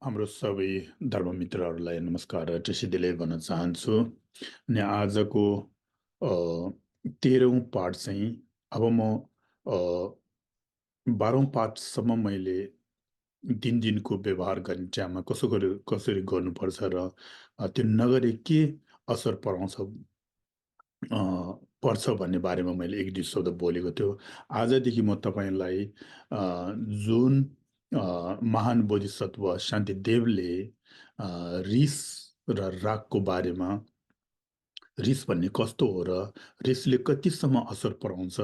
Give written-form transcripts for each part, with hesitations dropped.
हाम्रो सबै धर्ममित्रहरूलाई नमस्कार र टेसिदिलै भन्न चाहन्छु। अनि आजको अ, 13औं पाठ चाहिँ अब म अ, 12औं पाठसम्म मैले दिनको व्यवहार गर्ने टाइममा कसरी गर्नुपर्छ र त्यो नगरे के असर अ, पर्छ भन्ने बारेमा मैले एक दुई शब्द बोलेको थियो। आजदेखि म तपाईँलाई अ, जुन महान बोधिसत्व शान्तिदेवले रिस र रागको बारेमा रिस भन्ने कस्तो हो र रिसले कतिसम्म असर पुर्याउँछ,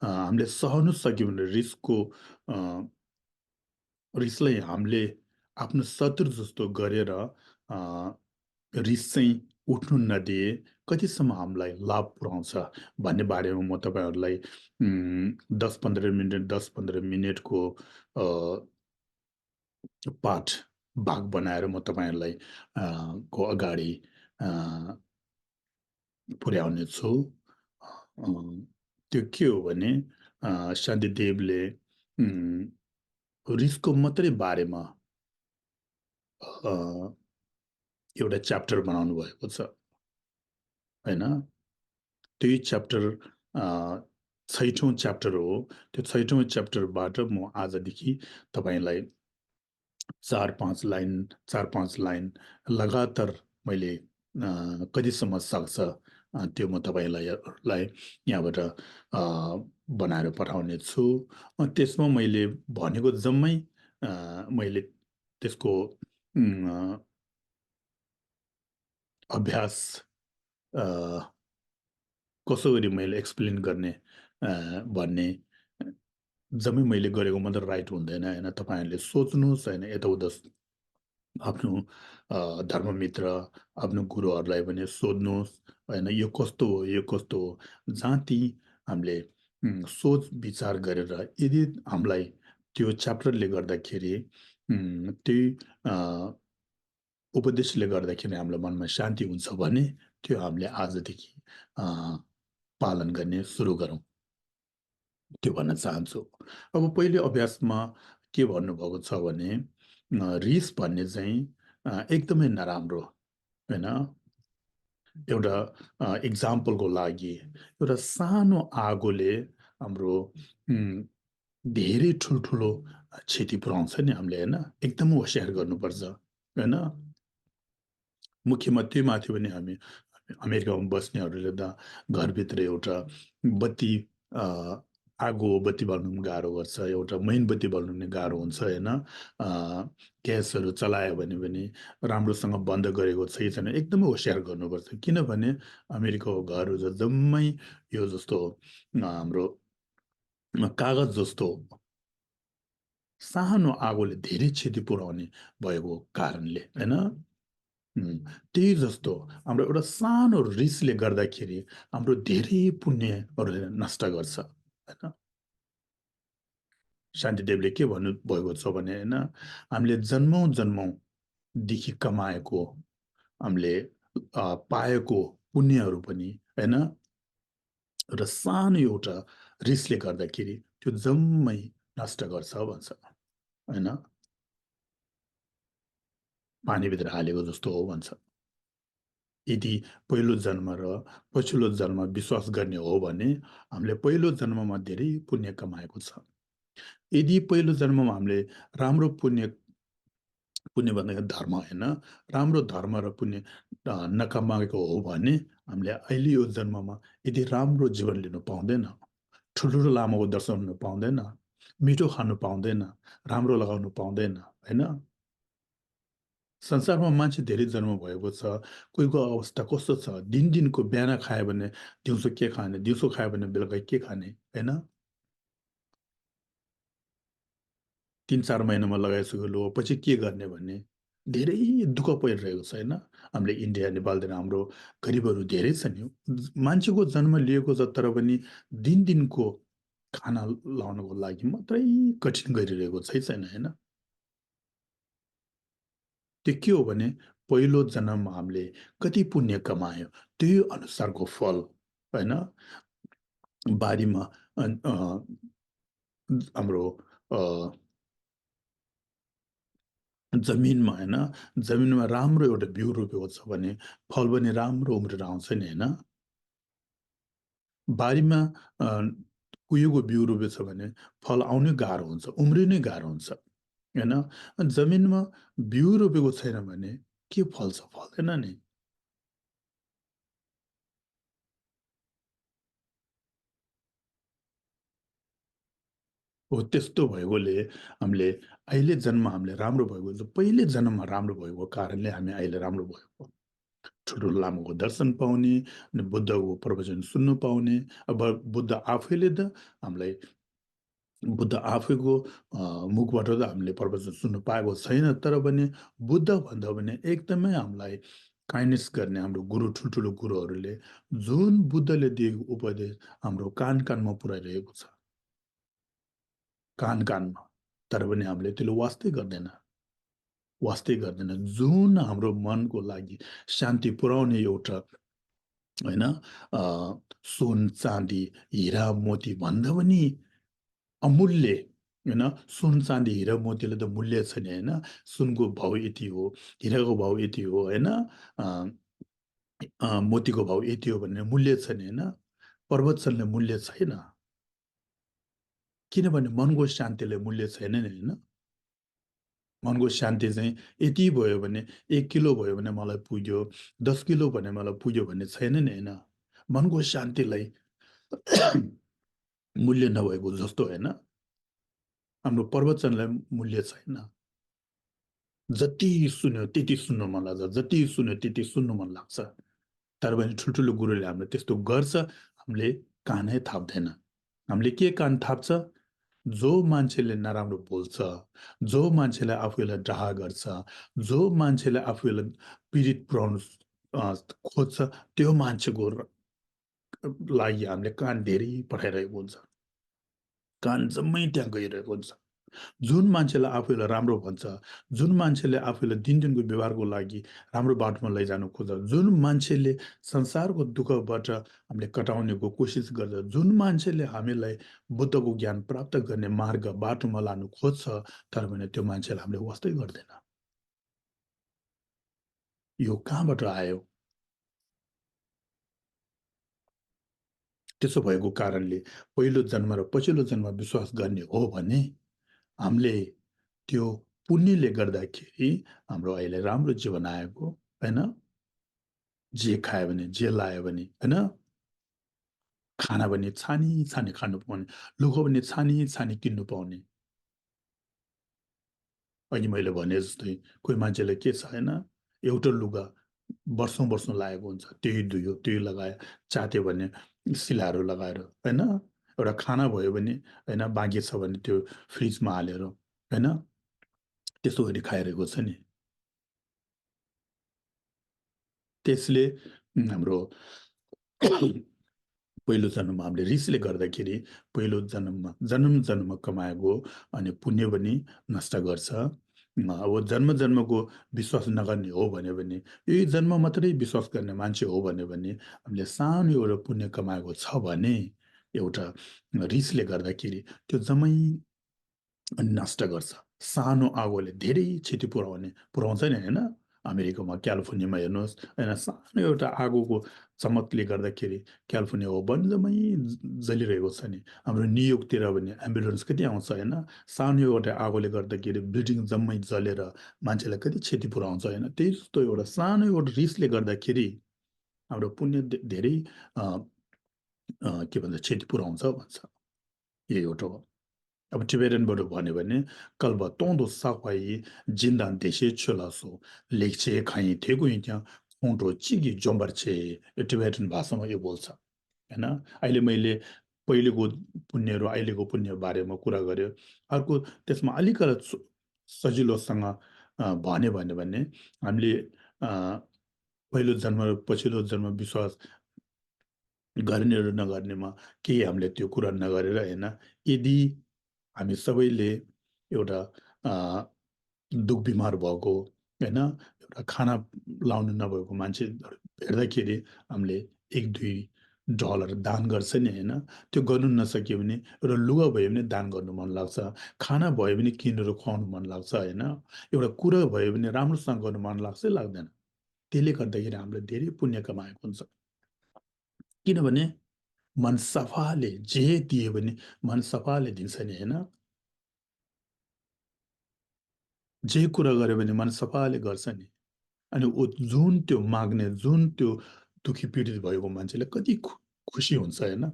हामीले सहनु सक्यौँ भने अ, रिसलाई हामीले आफ्नो शत्रु जस्तो गरेर रिस चाहिँ उठ्नु नदिए कतिसम्म हामीलाई लाभ पुर्याउँछ भन्ने बारेमा म तपाईँहरूलाई 10-15 मिनटको अ, पाठ भाग बनाएर म तपाईँहरूलाई को अगाडि अ, पुर्याउने छु। अ, त्यो के हो भने शान्तिदेवले रिसको मात्रै बारेमा अ, एउटा च्याप्टर बनाउनु भएको छ, होइन? त्यही च्याप्टर अ, 6औं च्याप्टर हो। त्यो 6औं च्याप्टरबाट म आजदेखि तपाईँलाई 4-5 लाइन लगातार मैले कतिसम्म सक्छ त्यो म तपाईँलाई यहाँबाट बनाएर पठाउने छु। त्यसमा मैले भनेको जम्मै मैले त्यसको अभ्यास अ, कसरी मैले एक्सप्लेन गर्ने भन्ने जम्मै मैले गरेको मात्र राइट हुँदैन, होइन? तपाईँहरूले सोच्नुहोस्, होइन? यताउता आफ्नो धर्ममित्र, आफ्नो गुरुहरूलाई पनि सोध्नुहोस्, होइन? यो कस्तो हो, यो कस्तो हो? जहाँ ती हामीले सोच विचार गरेर यदि हामीलाई त्यो च्याप्टरले गर्दाखेरि त्यही अ, उपदेशले गर्दाखेरि हाम्रो मनमा शान्ति हुन्छ भने त्यो हामीले आजदेखि अ, पालन गर्ने सुरु गरौँ, त्यो भन्न चाहन्छु। अब पहिले अभ्यासमा के भन्नुभएको छ भने रिस भन्ने चाहिँ एकदमै नराम्रो, होइन? एउटा इक्जाम्पलको लागि एउटा सानो आगोले हाम्रो उम्, धेरै ठुल्ठुलो क्षति पुऱ्याउँछ नि हामीले, होइन? एकदमै होसियार गर्नुपर्छ, होइन? मुख्यमा त्यो माथि पनि हामी अमेरिकामा बस्नेहरूले त घरभित्र एउटा बत्ती अ, आगो बत्ती बाल्नु पनि गाह्रो गर्छ, एउटा मेन बत्ती बाल्नु पनि गाह्रो हुन्छ, होइन? ग्यासहरू चलायो भने पनि राम्रोसँग बन्द गरेको छ कि छैन एकदमै होसियार गर्नुपर्छ, किनभने अमेरिकाको घरहरू जम्मै यो जस्तो हाम्रो कागज जस्तो सानो आगोले धेरै क्षति पुर्याउने भएको कारणले, होइन? त्यही जस्तो हाम्रो एउटा सानो रिसले गर्दाखेरि हाम्रो धेरै पुण्यहरूले नष्ट गर्छ, होइन? शान्तिदेवले के भन्नुभएको छ भने, होइन? हामीले जन्मौँ जन्मौँदेखि कमाएको हामीले पाएको पुण्यहरू पनि, होइन? र सानो एउटा रिसले गर्दाखेरि त्यो जम्मै नष्ट गर्छ भन्छ, होइन? पानीभित्र हालेको जस्तो हो भन्छ। यदि पहिलो जन्म र पछिल्लो जन्म विश्वास गर्ने हो भने हामीले पहिलो जन्ममा धेरै पुण्य कमाएको छ। यदि पहिलो जन्ममा हामीले राम्रो पुण्य पुण्य भन्दाखेरि धर्म, होइन? राम्रो धर्म र पुण्य नकमाएको हो भने हामीले अहिले यो जन्ममा यदि राम्रो जीवन लिनु पाउँदैन, ठुल्ठुलो लामाको दर्शन हुनु पाउँदैन, मिठो खानु पाउँदैन, राम्रो लगाउनु पाउँदैन, होइन? संसारमा मान्छे धेरै जन्म भएको छ। कोहीको अवस्था कस्तो छ, दिनको बिहान खायो भने दिउँसो के खाने, दिउँसो खायो भने बेलुका के खाने, होइन? 3-4 महिनामा लगाइसक्यो लो पछि के गर्ने भन्ने धेरै दुःख परिरहेको छ, होइन? हामीले इन्डिया, नेपालतिर हाम्रो गरिबहरू धेरै छन् नि। मान्छेको जन्म लिएको छ तर पनि दिनको खाना लाउनको लागि मात्रै कठिन गरिरहेको छैन, होइन? त्यो के हो भने पहिलो जन्ममा हामीले कति पुण्य कमायो त्यही अनुसारको फल, होइन? बारीमा हाम्रो अ, जमिनमा होइन, जमिनमा राम्रो एउटा बिउ रोपेको छ भने फल पनि राम्रो उम्रेर आउँछ नि होइन। बारीमा अ, कुहिएको बिउ रोपेछ भने फल आउनै गाह्रो हुन्छ, उम्रिनै गाह्रो हुन्छ होइन। जमिनमा बिउ रोपेको छैन भने के फल्छ? फल्दैन नि। हो त्यस्तो भएकोले हामीले अहिले जन्म हामीले राम्रो भएको, पहिले जन्ममा राम्रो भएको कारणले हामी अहिले राम्रो भएको, ठुलो लामोको दर्शन पाउने, अनि बुद्धको प्रवचन सुन्नु पाउने। अब बुद्ध आफैले त हामीलाई, बुद्ध आफैको मुखबाट त हामीले प्रवचन सुन्नु पाएको छैन, तर पनि बुद्ध भन्दा पनि एकदमै हामीलाई काइन्डनेस गर्ने हाम्रो गुरु, ठुल्ठुलो गुरुहरूले जुन बुद्धले दिएको उपदेश हाम्रो कान कानमा पुऱ्याइरहेको छ, कान कानमा, तर पनि हामीले त्यसले वास्तै गर्दैन। जुन हाम्रो मनको लागि शान्ति पुर्याउने एउटा होइन, सुन चाँदी हिरा मोती भन्दा पनि अमूल्य होइन। सुन चाँदी हिरा मोतीले त मूल्य छ नि होइन। सुनको भाउ यति हो, हिराको भाउ यति हो होइन, मोतीको भाउ यति हो भन्ने मूल्य छ नि होइन। प्रवचनले मूल्य छैन, किनभने मनको शान्तिले मूल्य छैन नि होइन। मनको शान्ति चाहिँ यति भयो भने, 1 किलो भयो भने मलाई पुग्यो, 10 किलो भने मलाई पुग्यो भन्ने छैन नि होइन। मनको शान्तिलाई मूल्य नभएको जस्तो होइन। हाम्रो प्रवचनलाई मूल्य छैन। जति सुन्यो त्यति सुन्नु मन लाग्छ, जति सुन्यो त्यति सुन्नु मन लाग्छ, तर पनि ठुल्ठुलो गुरुले हामीले त्यस्तो गर्छ, हामीले कानै थाप्दैन। हामीले के कान थाप्छ? जो मान्छेले नराम्रो बोल्छ, जो मान्छेलाई आफूलाई डाहा गर्छ, जो मान्छेले आफूलाई पीडित पुर्याउनु खोज्छ, त्यो मान्छेको लागि हामीले कान धेरै पठाइरहेको हुन्छ, कान जम्मै त्यहाँ गइरहेको हुन्छ। जुन मान्छेलाई आफूलाई राम्रो भन्छ, जुन मान्छेले आफूलाई दिनदिनको व्यवहारको लागि राम्रो बाटोमा लैजानु खोज्छ, जुन मान्छेले संसारको दुःखबाट हामीले कटाउनेको कोसिस गर्छ, जुन मान्छेले हामीलाई बुद्धको ज्ञान प्राप्त गर्ने मार्ग बाटोमा लानु खोज्छ, तर पनि त्यो मान्छेलाई हामीले वास्तै गर्दैन। यो कहाँबाट आयो? त्यसो भएको कारणले पहिलो जन्म र पछिल्लो जन्म विश्वास गर्ने हो भने हामीले त्यो पुण्यले गर्दाखेरि हाम्रो अहिले राम्रो जीवन आएको होइन। जे खायो भने, जे लायो भने होइन, खाना भने छानी छानी खानु पाउने, लुगा भने छानी छानी किन्नु पाउने। अघि मैले भने जस्तै कोही मान्छेले के छ होइन, एउटा लुगा वर्षौँ वर्षौँ लागेको हुन्छ, त्यही धुयो, त्यही लगायो, चाट्यो भने सिलाहरू लगाएर होइन। एउटा खाना भयो भने होइन, बाँकी छ भने त्यो फ्रिजमा हालेर होइन, त्यसो गरी खाइरहेको छ नि। त्यसले हाम्रो पहिलो जन्ममा हामीले रिसले गर्दाखेरि पहिलो जन्ममा जन्म जन्म कमाएको अनि पुण्य पनि नष्ट गर्छ। अब जन्म जन्मको विश्वास नगर्ने हो भने यही जन्म मात्रै विश्वास गर्ने मान्छे हो भने हामीले सानो एउटा पुण्य कमाएको छ भने एउटा रिसले गर्दाखेरि त्यो जम्मै नष्ट गर्छ। सानो आगोले धेरै क्षति पुर्याउँछ नि होइन। अमेरिकामा क्यालिफोर्नियामा हेर्नुहोस् होइन, सानो एउटा आगोको चमकले गर्दाखेरि क्यालिफोर्निया ओभन जम्मै जलिरहेको छ नि। हाम्रो न्युयोर्कतिर भने एम्बुलेन्स कति आउँछ होइन, सानो एउटा आगोले गर्दाखेरि बिल्डिङ जम्मै जलेर मान्छेलाई कति क्षति पुर्याउँछ होइन। त्यही जस्तो एउटा सानो एउटा रिसले गर्दाखेरि हाम्रो पुण्य धेरै अ, के भन्छ क्षति पुर्याउँछ भन्छ। यही एउटा हो। अब टिबेटनबाट भन्यो भने कल्ब तोंदो साक्वाई जिन्दान देशे छोलासो लेख्छे खाइ थेगु त्यहाँ खोटो चिगी जोम्बर्छे, यो टिबेटन भाषामा यो बोल्छ होइन। अहिले मैले पहिलेको पुण्य र अहिलेको पुण्य बारेमा कुरा गर्यो। अर्को त्यसमा अलिकति सजिलोसँग भन्यो भने हामीले पहिलो जन्म र पछिल्लो जन्म विश्वास गर्ने र नगर्नेमा केही हामीले त्यो कुरा नगरेर होइन, यदि हामी सबैले एउटा दुख बिमार भएको होइन, एउटा खाना लाउनु नभएको मान्छे भेट्दाखेरि हामीले 1-2 डलर दान गर्छ नि होइन, त्यो गर्नु नसक्यो भने एउटा लुगा भयो भने दान गर्नु मन लाग्छ, खाना भयो भने किनेर खुवाउनु मन लाग्छ होइन, एउटा कुरा भयो भने राम्रोसँग गर्नु मन लाग्छ लाग्दैन। त्यसले गर्दाखेरि हामीले धेरै पुण्य कमाएको हुन्छ। किनभने मन सफाले जे दियो भने मन सफाले दिन्छ नि होइन, जे कुरा गर्यो भने मन सफाले गर्छ नि। अनि जुन त्यो माग्ने, जुन त्यो दुखी पीडित भएको मान्छेले कति खुसी हुन्छ होइन,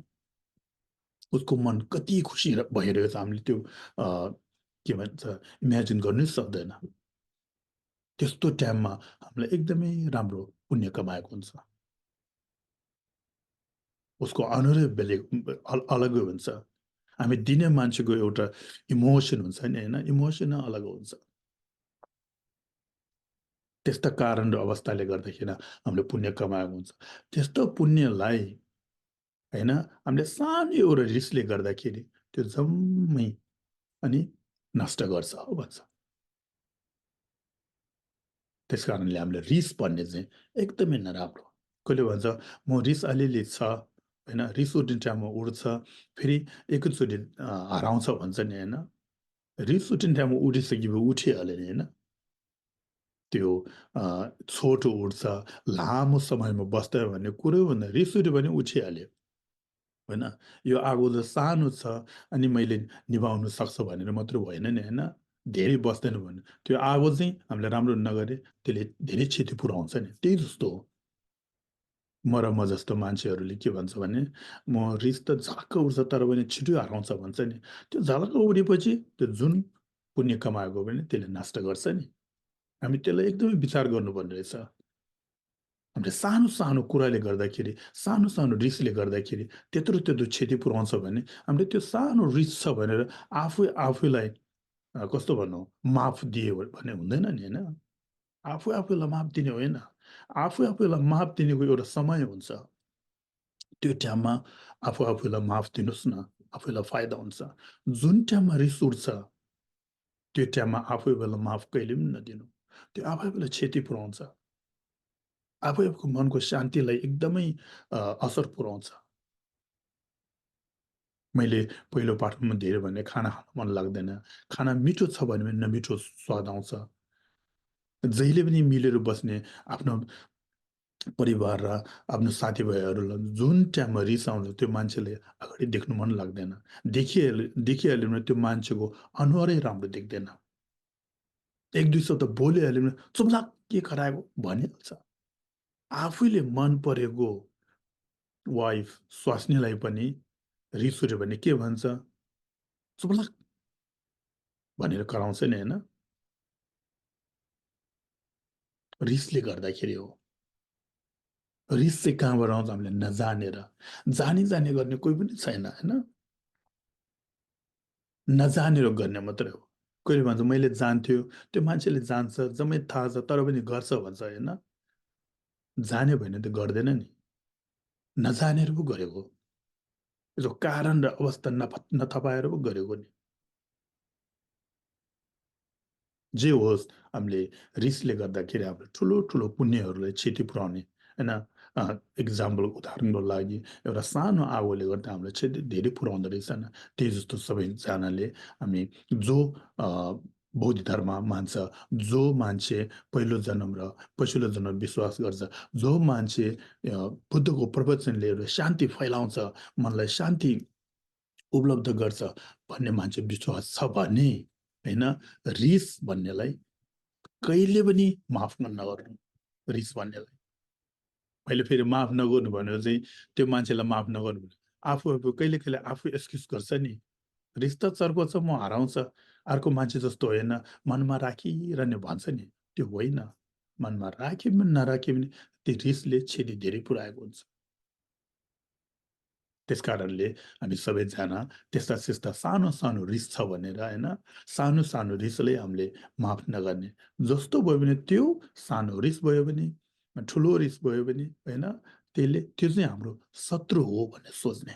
उसको मन कति खुसी भइरहेको छ, हामीले त्यो के भन्छ इमेजिन गर्नै सक्दैन। त्यस्तो टाइममा हामीलाई एकदमै राम्रो पुण्य कमाएको हुन्छ। उसको अनुहारै अलग्गै हुन्छ। हामी दिने मान्छेको एउटा इमोसन हुन्छ नि होइन, इमोसन अलग हुन्छ। त्यस्ता कारण र अवस्थाले गर्दाखेरि हामीले पुण्य कमाएको हुन्छ। त्यस्तो पुण्यलाई होइन हामीले सानो एउटा रिसले गर्दाखेरि त्यो जम्मै अनि नष्ट गर्छ भन्छ। त्यस कारणले हामीले रिस भन्ने चाहिँ एकदमै नराम्रो। कसले भन्छ म रिस अलिअलि छ होइन, रिस उठ्ने टाइममा उठ्छ, फेरि एकैचोटि हराउँछ भन्छ नि होइन। रिस उठ्ने टाइममा उठिसकेपछि उठिहाल्यो नि होइन, त्यो छोटो उठ्छ, लामो समयमा बस्दैन भन्ने कुरो भन्दा रिस उठ्यो भने उठिहाल्यो होइन। यो आगो त सानो छ अनि मैले निभाउनु सक्छ भनेर मात्र भएन नि होइन, धेरै बस्दैन भने त्यो आगो चाहिँ हामीले राम्रो नगरे त्यसले धेरै क्षति पुऱ्याउँछ नि, त्यही जस्तो हो। म र म जस्तो मान्छेहरूले के भन्छ भने म रिस त झलक्क उठ्छ तर पनि छिटो हराउँछ भन्छ नि, त्यो झलक्क उठेपछि त्यो जुन पुण्य कमाएको भने त्यसले नष्ट गर्छ नि। हामी त्यसलाई एकदमै विचार गर्नुपर्ने रहेछ। हामीले सानो सानो कुराले गर्दाखेरि, सानो सानो रिसले गर्दाखेरि त्यत्रो त्यत्रो क्षति पुऱ्याउँछ भने हामीले त्यो सानो रिस छ भनेर आफूलाई कस्तो भनौँ माफ दियो भने हुँदैन नि होइन। आफूलाई माफ दिने होइन, आफूलाई माफ दिनेको एउटा समय हुन्छ। त्यो टाइममा आफूलाई माफ दिनुहोस् न, आफूलाई फाइदा हुन्छ। जुन टाइममा रिस उठ्छ त्यो टाइममा आफूलाई माफ कहिले पनि नदिनु, त्यो आफूलाई क्षति पुऱ्याउँछ, आफूको मनको शान्तिलाई एकदमै असर पुऱ्याउँछ। मैले पहिलो पाठमा धेरै भने खाना खान मन लाग्दैन, खाना मिठो छ भने पनि नमिठो स्वाद आउँछ। जहिले पनि मिलेर बस्ने आफ्नो परिवार र आफ्नो साथीभाइहरूलाई जुन टाइममा रिस आउँछ त्यो मान्छेले अगाडि देख्नु मन लाग्दैन। देखिहाल्यो भने त्यो मान्छेको अनुहारै राम्रो देख्दैन। एक दुई शब्द बोलिहाल्यो भने चुपलाक के कराएको भनिहाल्छ। आफूले मन परेको वाइफ स्वास्नीलाई पनि रिस उठ्यो भने के भन्छ, चुपलाक भनेर कराउँछ नि होइन, रिसले गर्दाखेरि हो। रिस चाहिँ कहाँबाट आउँछ हामीले नजानेर, जानी जाने गर्ने कोही पनि छैन होइन, नजानेर गर्ने मात्रै हो। कोहीले भन्छ मैले जान्थ्यो, त्यो मान्छेले जान्छ जम्मै थाहा छ तर पनि गर्छ भन्छ होइन, जान्यो भने त गर्दैन नि, नजानेर पो गरेको, जो कारण र अवस्था नथपाएर पो गरेको नि। जे होस् हामीले रिसले गर्दाखेरि हाम्रो ठुलो ठुलो पुण्यहरूलाई क्षति पुऱ्याउने होइन। इक्जाम्पल उदाहरणको लागि एउटा सानो आगोले गर्दा हामीलाई क्षति धेरै पुऱ्याउँदो रहेछ न। त्यही जस्तो सबैजनाले हामी जो बौद्ध धर्म मान्छ, जो मान्छे पहिलो जन्म र पछिल्लो जन्म विश्वास गर्छ, जो मान्छे बुद्धको प्रवचनले एउटा शान्ति फैलाउँछ, मनलाई शान्ति उपलब्ध गर्छ भन्ने मान्छे विश्वास छ भने होइन, रिस भन्नेलाई कहिले पनि माफ नगर्नु। रिस भन्नेलाई मैले फेरि माफ नगर्नु भनेर चाहिँ त्यो मान्छेलाई माफ नगर्नु भने आफू कहिले कहिले आफू एक्सक्युज गर्छ नि, रिस त चर्को छ म हराउँछ, अर्को मान्छे जस्तो होइन मनमा राखिरहने भन्छ नि, त्यो होइन। मनमा राखे पनि नराखे पनि त्यो रिसले क्षति धेरै पुऱ्याएको हुन्छ। त्यस कारणले हामी सबैजना त्यस्ता त्यस्ता सानो सानो रिस छ भनेर होइन, सानो सानो रिसलाई हामीले माफ नगर्ने। जस्तो भयो भने त्यो सानो रिस भयो भने ठुलो रिस भयो भने होइन, त्यो चाहिँ हाम्रो शत्रु हो भनेर सोच्ने,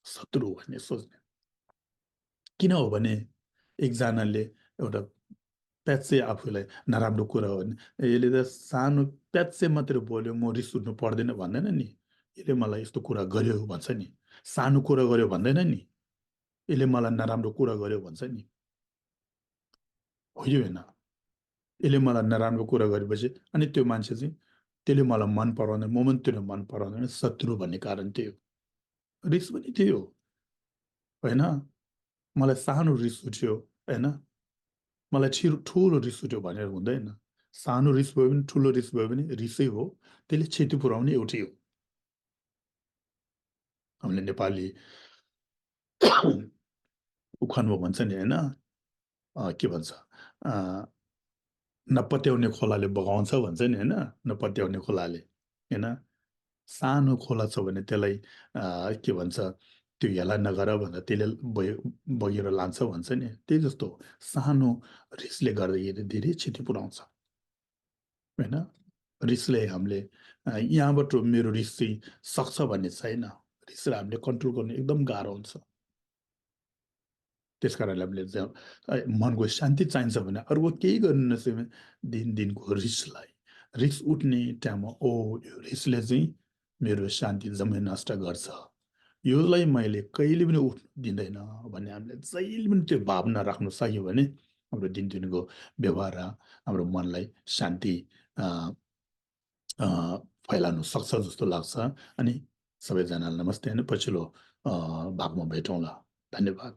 शत्रु हो भन्ने सोच्ने। किन हो भने एकजनाले एउटा प्याच्चै आफूलाई नराम्रो कुरा हो भने यसले त सानो प्याच्चै मात्रै बोल्यो म रिस उठ्नु पर्दैन भन्दैन नि, यसले मलाई यस्तो कुरा गर्यो भन्छ नि। सानो कुरा गर्यो भन्दैन नि। यसले मलाई नराम्रो कुरा गर्यो भन्छ नि। होइन होइन। यसले मलाई नराम्रो कुरा गरेपछि अनि त्यो मान्छे चाहिँ त्यसले मलाई मन पराउँदैन, म पनि त्यसले मन पराउँदैन, शत्रु भन्ने कारण त्यही हो। रिस पनि त्यही हो होइन। मलाई सानो रिस उठ्यो होइन, मलाई ठुलो रिस उठ्यो भनेर हुँदैन। सानो रिस भयो भने ठुलो रिस भयो भने रिसै हो, त्यसले क्षति पुर्याउने एउटै हो। हामीले नेपाली उखानमा भन्छ नि होइन, के भन्छ, नपत्याउने खोलाले बगाउँछ भन्छ नि होइन, नपत्याउने खोलाले होइन। सानो खोला छ भने त्यसलाई के भन्छ, त्यो हेला नगर भन्दा त्यसले बगेर लान्छ भन्छ नि, त्यही जस्तो हो। सानो रिसले गर्दाखेरि धेरै क्षति पुऱ्याउँछ होइन। रिसले हामीले यहाँबाट मेरो रिस चाहिँ सक्छ भन्ने छैन। रिसलाई हामीले कन्ट्रोल गर्नु एकदम गाह्रो हुन्छ। त्यस कारणले हामीले मनको शान्ति चाहिन्छ भने अर्को केही गर्नु नसक्यो भने दिनको रिसलाई, रिस उठ्ने टाइममा ओ यो रिसले चाहिँ मेरो शान्ति जम्मै नष्ट गर्छ, योलाई मैले कहिले पनि उठ्नु दिँदैन भन्ने हामीले जहिले पनि त्यो भावना राख्न सक्यो भने हाम्रो दिनको व्यवहार र हाम्रो मनलाई शान्ति फैलाउन सक्छ जस्तो लाग्छ। अनि सबैजनालाई नमस्ते, अनि पछिल्लो भागमा भेटौँला। धन्यवाद।